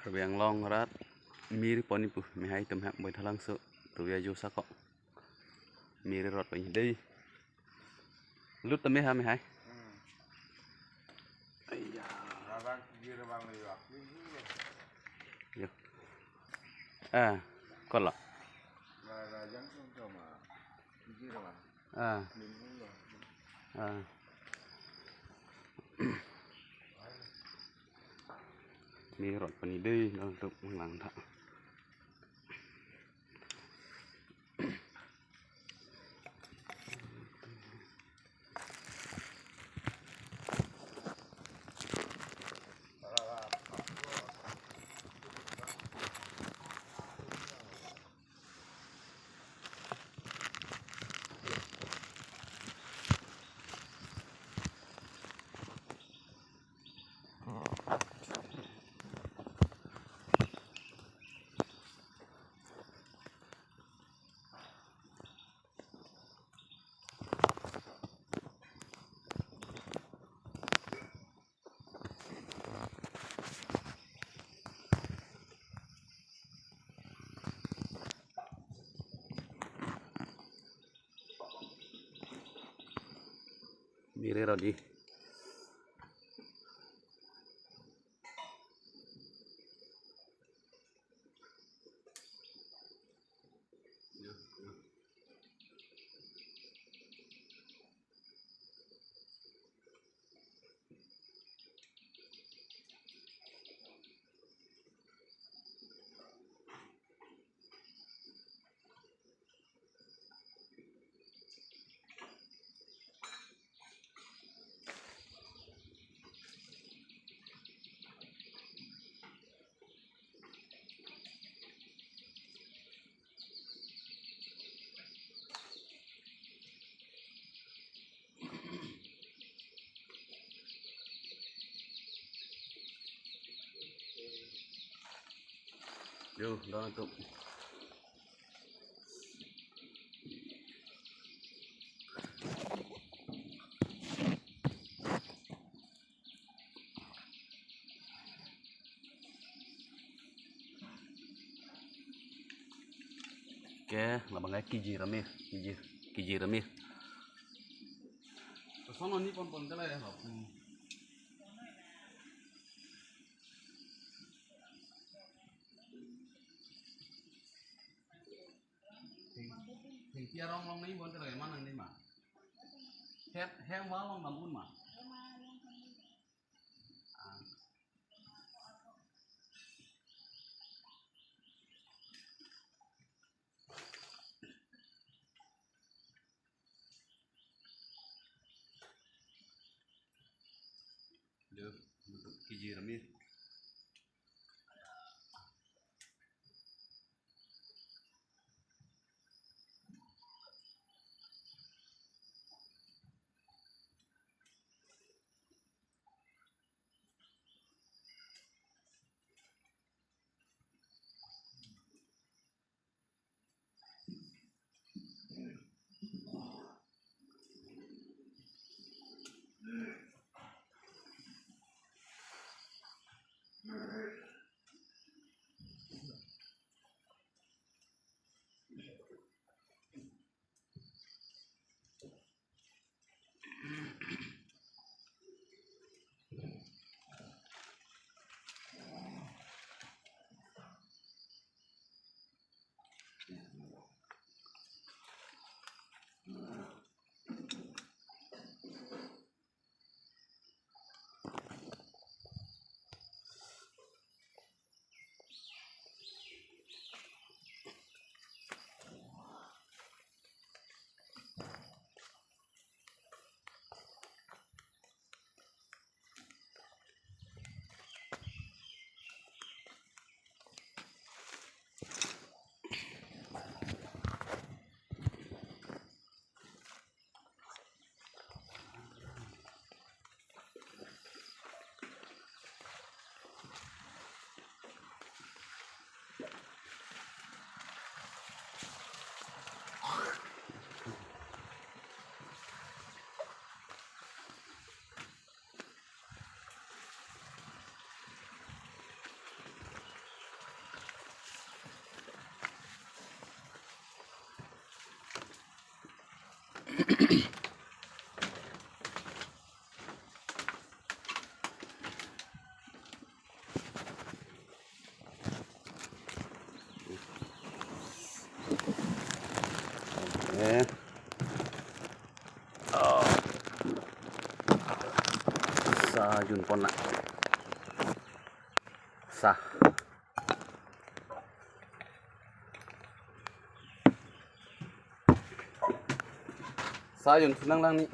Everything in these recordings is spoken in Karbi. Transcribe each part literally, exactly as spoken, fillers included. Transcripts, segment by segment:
Karbi Anglong arat mir pon ni pu, mehai atum ha Baithalangso, Karbi ajo sako. Mir rot pon dei. Lut tame ha mehai. Hmm. Aiya. Rabang kiri rabang lewat. Yo. Ah, kola. Ada jang sung sama. Kiri rabang. Ah. Lim ulo. Ah. Mir rot pon ni dei, nangtum manglang tha. Mir rot dei. Yo, dong tuh. Oke, labang kaike kijir amir, kijir, kijir amir. Koson oni pon pon tele ya, Bap. Hmm. Theng, thengpi arong long nangji pon tele, ma nangji ma. Het, het ma long dam un ma. Ah. Yo, untuk kijir amir. Eh. Oh. Sa junpon na. Sa. Sa junpon nanglang ni.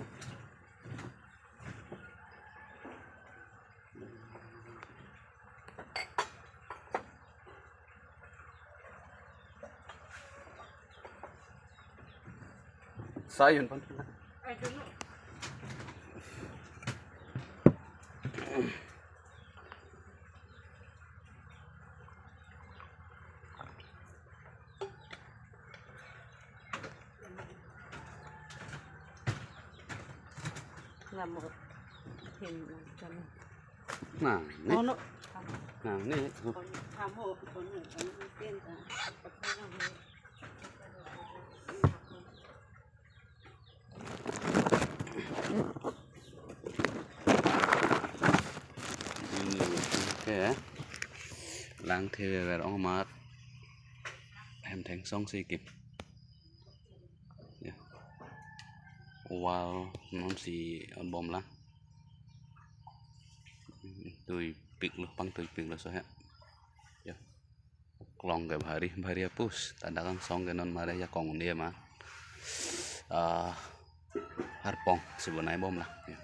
Sa junpon. I don't know. Namo. Hin, nang, nang. Nang, ni. Ono. Nang, ni. Ono, amo, ono, ono, pinta. Oke, ya. Lang thever ong amat. Hem thengsong si kip. Ya. Wall non si bom lang. Tuipik lo, pangtuipik lo so ya. Ya. Klong ke bhari, bhari apus. Tanda kangsong ke non mare ya kong dia ma. Ah, harpong si bonai bom lang. Ya.